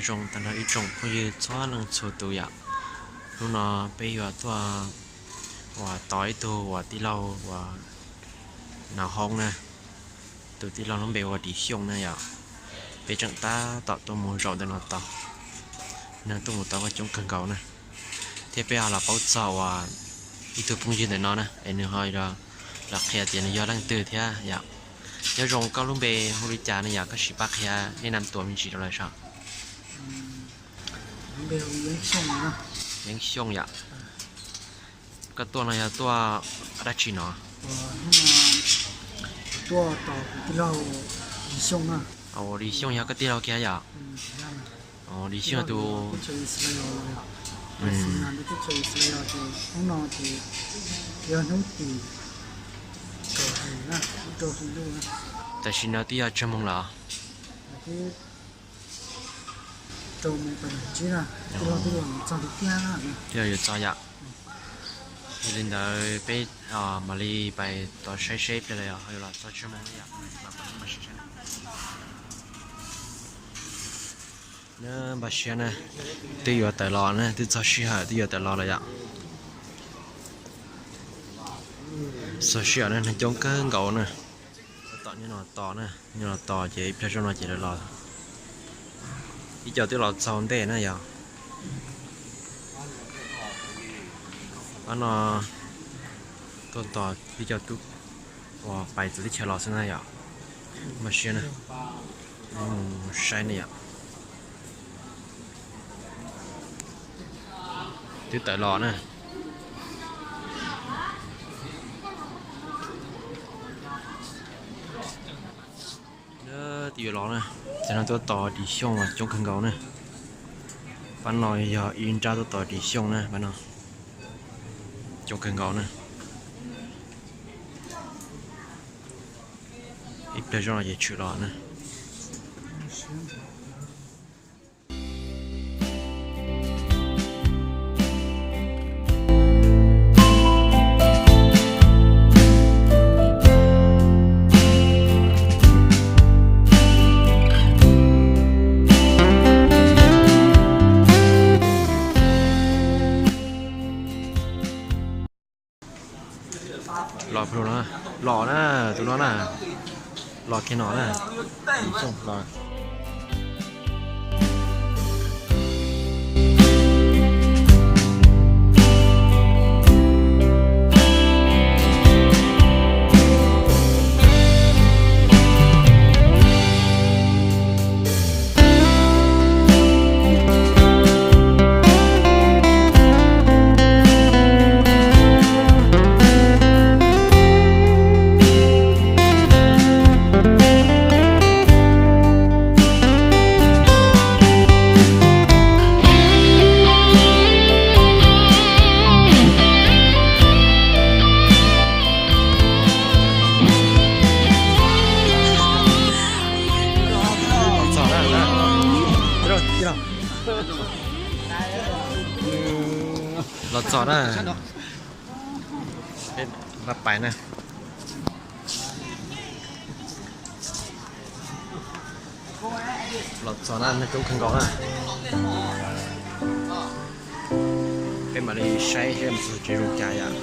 Zoo tag nrho ib tsoom phooj ywg txhua leej txhua tus yom. Hnub no peb yuav tuaj uas tos ib tug uas tij laug uas nov hoob na. Tus tij laug lub npe ua Dim Xyooj na yom. Peb tseem tab tom tuaj mus zaum ntawm no tos, neeg tuaj mus tos kuj coob kawg nkaus na. Thiab peb ho los paub txog uas ib tug phooj ywg ntawm no na es nws ho los qhia tias nws yog leej twg thiab yom. Nyob zoo, koj lub npe hu li cas ne yom, koj sim pab qhia nej nam tuam me ntsis rau lawv saib. Yeeb Xyooj yom. Koj tuaj no yog tuaj dab tsi no? Dim Xyooj yog koj tij laug kiag yom? Dim Xyooj tus Tam sim no twb yog tsawg moos lawm? Twb yuav txog yom. Yog li ntawd peb mam li pais tos saib seb pliag los yog yuav los txog tsawg moos na yom. Npaj siab na, twb yuav tawm los na, twb txog sij hawm twb yuav tawm los lawm yom. Txog sij hawm na, neeg coob kawg nkaus na. Tab tom nyob no tos na, nyob no tos ces ib pliag zoj no ces lawv los. Ib co twb los txaus ntej na yom. Pab no tuaj tos ib co twb uas pais txawv teb chaws los xwb na yom. Npaj siab na, mus saib na yom. Twb tawm los na. Twb yuav los na, tam no tuaj tos Dim Xyooj mas coob kawg nkaus na. Pab no yog ib nrab tuaj tos Dim Xyooj na, pab no coob kawg nkaus na. Ib pliag zoj no ces tshwm los na. Los, los na, tus no na, los kiag no na. Los txog na. Peb pais na. Los txog na, neeg coob kawg nkaus na. Peb mam li saib seb mus txog tsev zoo cas yom.